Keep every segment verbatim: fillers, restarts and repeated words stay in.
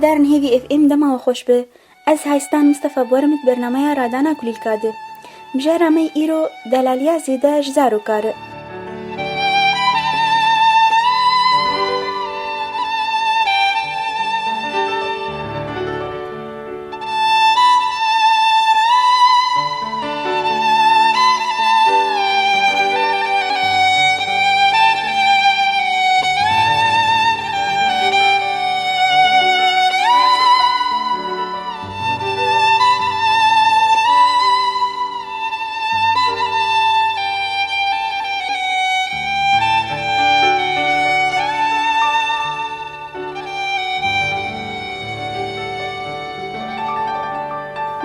Darên hêvî F M dema we xweş be. Ez Haystan Mistefa bi we re me di bernameya Radana Kulîlka de. Mijara me îro delaliya zêde ji zaroka re.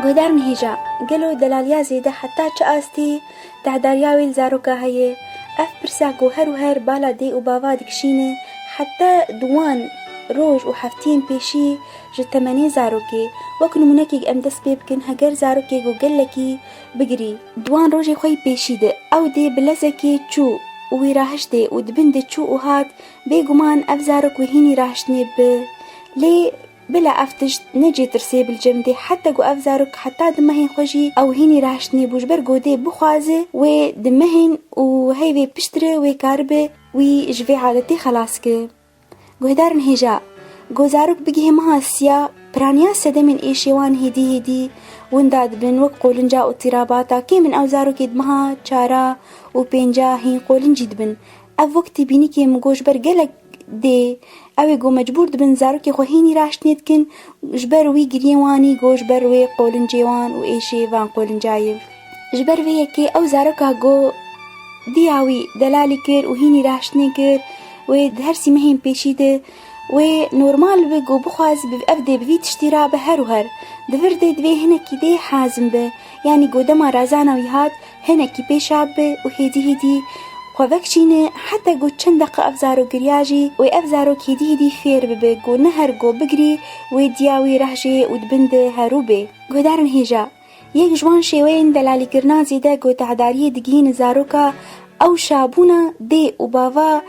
Guhdarên hêja, gelo delaliya zêde heta çi astî tehdariya wê li zaroka heye? Ev pirsa ku her û her bala dê û bava dikişîne, heta di wan roj û heftiyên pêşî ji temenê zarokê. Wek nimûnekê em dest pê bikin, heger zarokê ku gelekî bigirî, di wan rojê xwe yî pêşî de ew dê bi lezekê çû û wî rahiştê û di bin de çû û hat, bêguman ev zarok wê hînî rahiştinê bi. Lê bila ev tişt ne cê tirsê bi li cem dê, heta ku ev zarok heta di mehên xwe jî ew hînî rahiştinê bû, ji ber ku dê bixwaze wê di mehên û heyvê piştre wê karibe wî ji vê adetê xelas ke. Guhdarên hêja, ku zarok bigihê meha siya, piraniya sedemên êşê wan hêdî hêdî winda dibin, wek qolinca û tîrabata. Kêm in ew zarokê di meha çara û pênca hîn qolincî dibin. Ev wek têbînîkê min got, ji ber gelek dê ew ê ku mecbûr dibin zarokê xwe hînî raştinê dikin, ji ber wî giriyê wanî ku ji ber wê qolincê wan û êşê van qolinca ye. Ji ber vê yekê ew zaroka ku diya wî delalî kir û hînî raştinê kir, wê di her sî mehên pêşî de wê normal bi ku bixwaz bi ev dê bi vî tiştî rabe her û her. Di vir dê divê hinekî dê hazim be, yanî ku dema razana wî hat, hinekî pêşa bibe û hêdî hêdî xwe vekişîne, heta ku çend deqe ev zarok giriya jî, wê ev zarok hêdî hêdî fêr bibe ku ne her ku bigirî, wê diya wî rehjê û di bin de herû bê. Guhdarên hêja, yek ji wan şêweyên delalîkirina zêde ku tehdariyê digihîne zaroka, ew şabûna dê û bava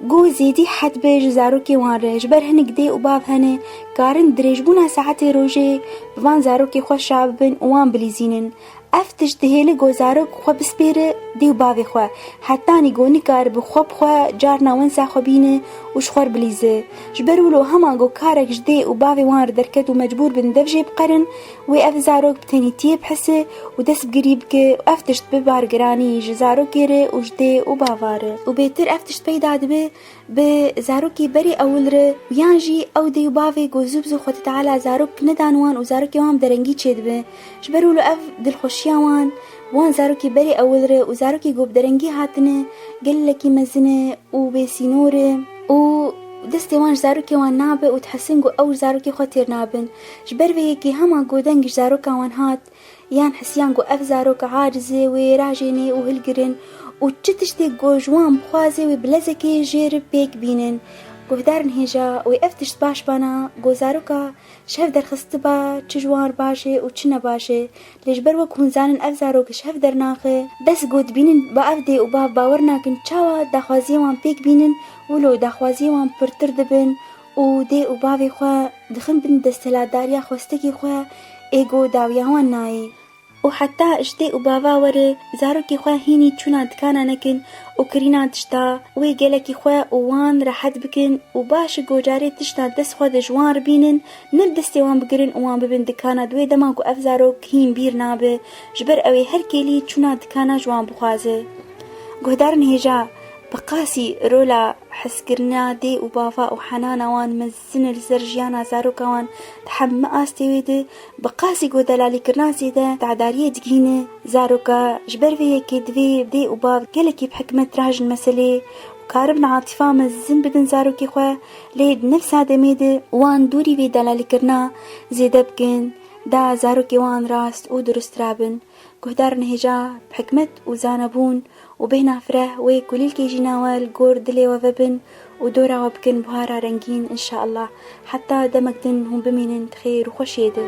ku zêdî hed be ji zarokê wan re. Ji ber hinek dê û bav hene, karin dirêjbûna saetê rojê bi van zarokê xwe şa bibin û wan bilîzînin. Ev tişt dihêle ku zarok xwe bispêre dê û bavê xwe, hetanî ku nikaribe xwe bi xwe carna wensa xwe bîne û ji xwe re bilîze. Ji ber wilo hema ku karek ji dê û bavê wan re derket û mecbûr bin dev jê biqerin, wê ev zarok bi tenîtiyê bihise û dest bi girî bike û ev tişt bi bargiranî ji zarokê re û ji dê û bava re. Û bêtir ev tişt peyda dibe bi zarokê berê ewil re, yan jî ew dê û bavê ku zû bi zû Xwedê Teala zarok nedan wan û zarokê wan bi derengî çêdibe. Ji ber wilo ev dilxweşiya wan, wan zarokê berê ewil re û zarokê ku bi derengî hatine, gelekî mezin e û bêsînor e û destê wan ji zarokê wan nabe û dihesin ku ew ji zarokê xwe têr nabin. Ji ber vê yekê hema ku deng ji zaroka wan hat, yan hisiyan ku ev zarok aciz e, wê rajênê û hilgirin û çi tiştê ku ji wan bixwaze wê bi lezekê jê re pêk bînin. Guhdarên hêja, wê ev tişt baş bana ku zaroka ji hev derxistiba çi ji wan re baş e û çi ne baş e. Lê ji ber wek hûn zanin ev zarok ji hev dernaxe. Bes ku dibînin ba ev dê û bav bawer nakin, çawa daxwaziyê wan pêk bînin, wilo daxwaziyê wan pirtir dibin û dê û bavê xwe dixin bin desthilatdariya xwestekî xwe ê ku dawiya wan nayê. Û heta ji dê û bava were zarokê xwe hînî çûna dikana nekin û kirîna tişta wê gelekî xwe û wan rehet bikin û baş e ku carê tişta dest xwe de ji wan re bînin, ne bi destê wan bigirin û wan bibin dikana di wê dema ku ev zarok hîn bîr nabe, ji ber ew ê her kêlî çûna dikana ji wan bixwaze. Guhdarên hêja, bi qasî rola hezkirina dê û bava û henana wan mezin e li ser jiyana zaroka wan di hemû astê wê de, bi qasî ku delalîkirina zêde tedariyê digihîne zaroka. Ji ber vê yekê divê dê û bav gelekî bi hikmet rahijin meselê û karibin atîfa mezin bidin zarokê xwe, lê di nefsa demê de wan dûrî vê delalîkirina zêde bikin, da zarokê wan rast û durust rabin. Guhdarên hêja, bi hikmet û zanebûn û bêhna fireh wê kulîlkê jîna we li gor dilê we vebin û dora we bikin buhara rengîn, înşeallah. Heta demek din hûn bimînin di xêr û xweşiyê de.